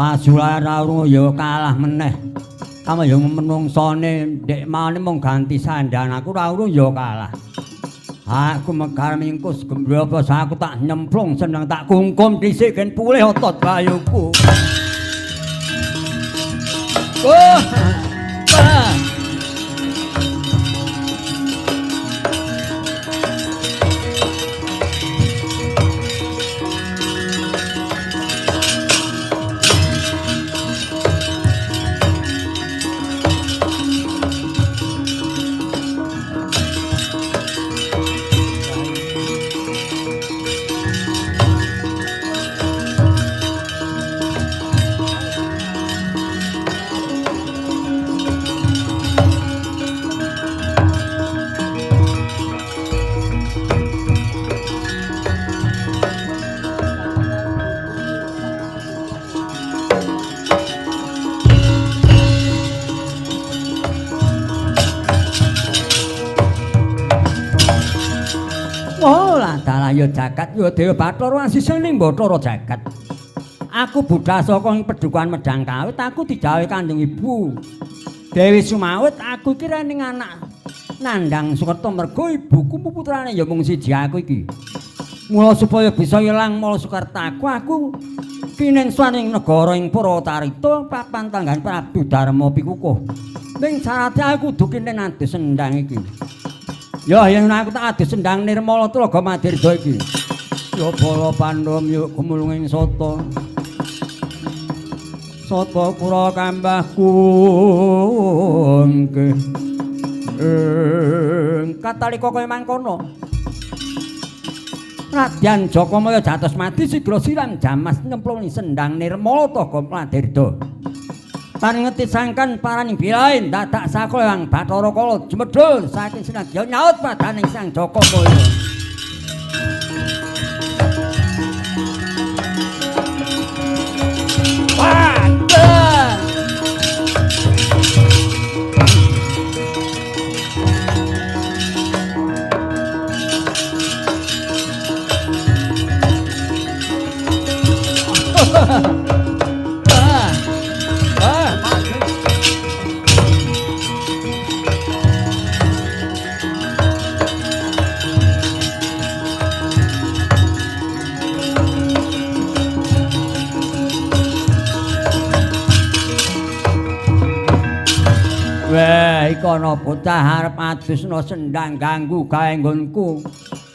Pasulan ra urung ya kalah meneh. Kama ya menungsane ndek maune mung ganti sandhan aku ra urung ya kalah. Aku mekar mingkus gembrobos aku tak nyemplung seneng tak kungkum dhisik gen pulih otot bayuku. Oh. Wah. Ya jagat ya Dewa Bathara asisaning Bathara jagat. Aku budhal saka ing pedukuhan Medhang Kawit, aku didhawuhi Kanjeng Ibu Dewi Sumawit, aku iki rening anak nandhang Sukerta mergo ibuku putrane ya mung siji aku iki. Mula supaya bisa ilang mala Sukertaku, aku kinen swan ing negara ing Purwacarita papan tanggan Prabu Darma Pikukuh. Ning syarate aku kudu kinen adus sendang iki. Ya yen aku tak adus sendang Nirmala Tlaga Madirda iki. Ya bala Pandhawa yuk gumulung ing sata. Sata kura kambah kungke. Katalika kaya mangkono. Radyan Jakamaya jatos mati sigra siram jamas nyemplung ing sendang Nirmala Tlaga Madirda. Tan ngeti sangkan paraning bilain dadak sakala Hyang Bathara Kala jumedhul saking sinadya nyaut padaning Sang Jakamaya. Waduh. Weh, iki ana bocah arep adusna sendang ganggu gawe nggonku.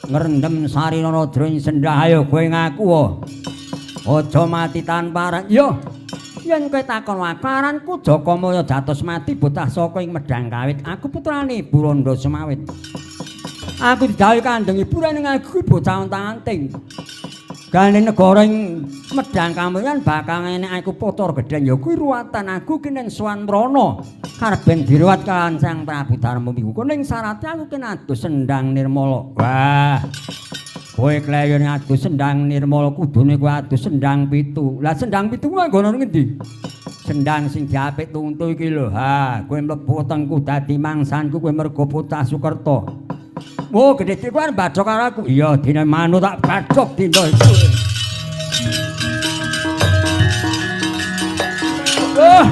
Ngrendem sarinana jroning sendang, ayo kowe ngaku. Aja mati tanpa aran. Yo, yen kowe takon aku aranku Jakamaya jatos mati bocah saka ing Medhang Kawit. Aku putrane Ibu Randha Semawit. Aku didhawuhi Kanjeng Ibu ning aku bocah ontang-anting. Gane negara ing Medhang Kamulyan bakal enek aku putra gedhen ya kuwi ruwatan aku kinen sowan mrana. Karep ben diruwat kalawan Sang Prabu Darma Pikukuh ning syarate aku kena adus sendang Nirmala. Wah. Kowe kleyon adus sendang Nirmala kudune kowe adus sendang pitu. Lah sendang pitu kuwi nggono ngendi? Sendang sing diapik tuntu iki lho. Ha, kowe mlebu wetengku dadi mangsanku kowe mergo bocah Sukerta. Oh, gedhe kowe arep mbadhok karo aku. Iya, dene manut tak badhok dina iki. Oh,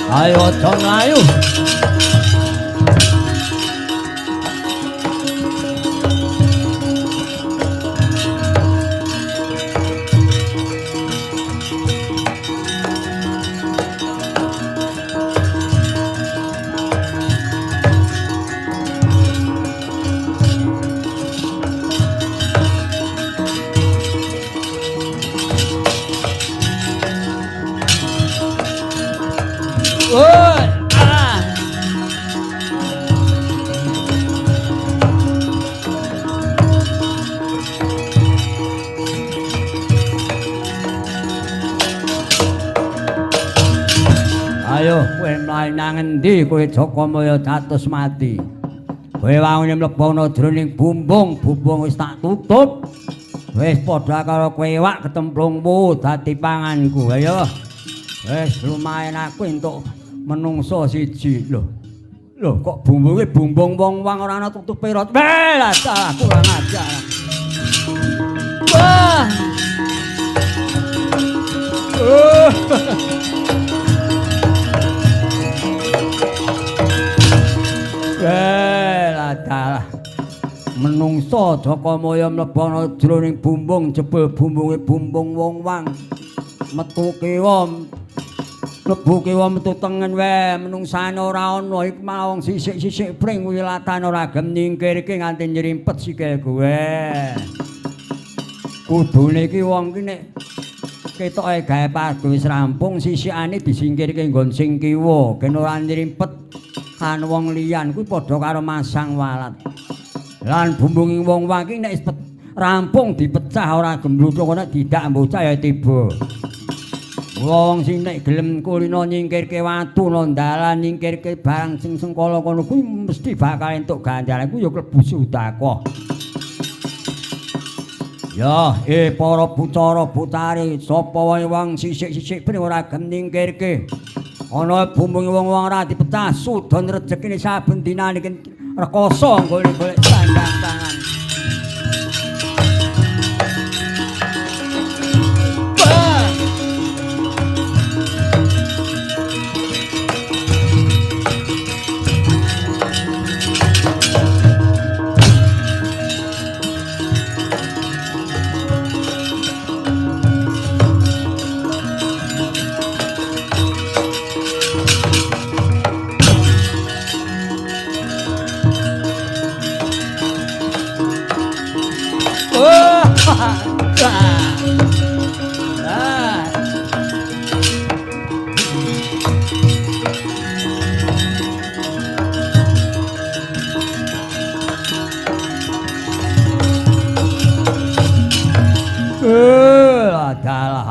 ayo aja mlayu. Ayo kowe mlayu nang endi kowe Jakamaya dados mati. Kowe wangune mlebu ana jroning bumbung, bumbung wis tak tutup. Wis padha karo kowe iwak ketemplung wu dadi panganku. Ayo. Wis lumayan aku entuk menungso siji lho. Lho kok bumbunge bumbung wong-wong ora ana tutupe rot. Weh, lah aku ora ngajar. Wah. Weh, lah dalah. Menungso Jaka Maya mlebu ana jroning bumbung, jebul bumbunge bumbung wong-wong. Metu kiwa mlebu kiwa metu tengen wae, menungsane ora ana iki malah wong sisik-sisik pring wilatan ora gelem nyingkirke nganti nyrimpet sikil kowe. Kudune iki wong ki nek ketoke gawe padu wis rampung sisikane disingkirke nggon sing kiwa, ben ora nyrimpet kan wong liyan kuwi padha karo masang walat. Lan bumbunge wong wong iki nek rampung dipecah ora gembluthuk nek didak bocah ya tiba. Wong sing nek gelem kulino nyingkirke watu nang dalan nyingkirke barang sing sengkala kono kuwi mesti bakal entuk ganjaran kuwi ya klebu sedekah. Ya, para bucara butare sapa wae wong sisik-sisik ben ora gelem nyingkirke. Ana bumbunge wong-wong ora dipecah sudon rejekine saben dinane iki rekoso nggone golek sandang pangan.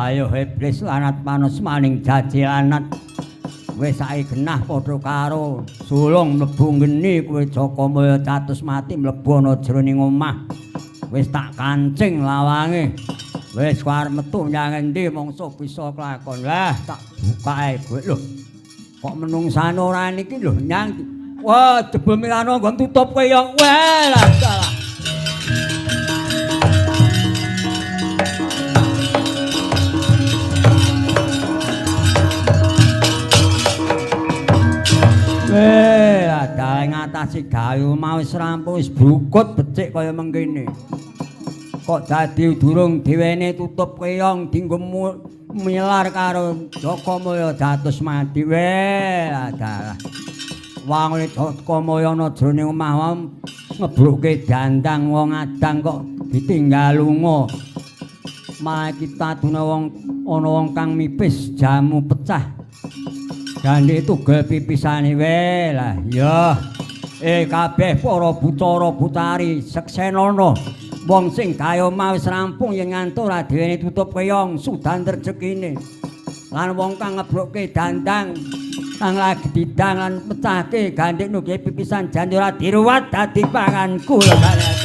Ayo iblis lanat manus maning jaji lanat. Wis saiki genah padha karo sulung mlebu ngene kowe Jaka Maya catus mati mlebu ana jroning omah. Wis tak kancing lawange. Wis arep metu nyang endi mongso bisa kelakon. Lah tak bukae kowe lho. Kok menungsane ora niki lho nyang. Wah jebul milano nggon tutup kowe ya. Wah lah salah. Weh, dalah ngatasi gawe omah wis rampung wis brukut becik kaya mengkene. Kok dadi durung diwene tutup keyong dienggo milar karo Jaka Maya datus mati. Weh, dalah. Wangune Jaka Maya ana jroning omah ngebrukke dandang wong adang kok ditinggal lunga. Malah kita tuna wong ana wong kang mipis jamu pecah. Gandhe tugel pipisane wae lah ya. Kabeh para bucara butari seksenana. Wong sing gawe omah wis rampung yen ngantuk ora diweni tutup keyong sudan rejekine. Lan wong kang ngebrukke dandang kang lagi didang lan pecahke gandhe nuge pipisan jan ora diruwat dadi panganku lho.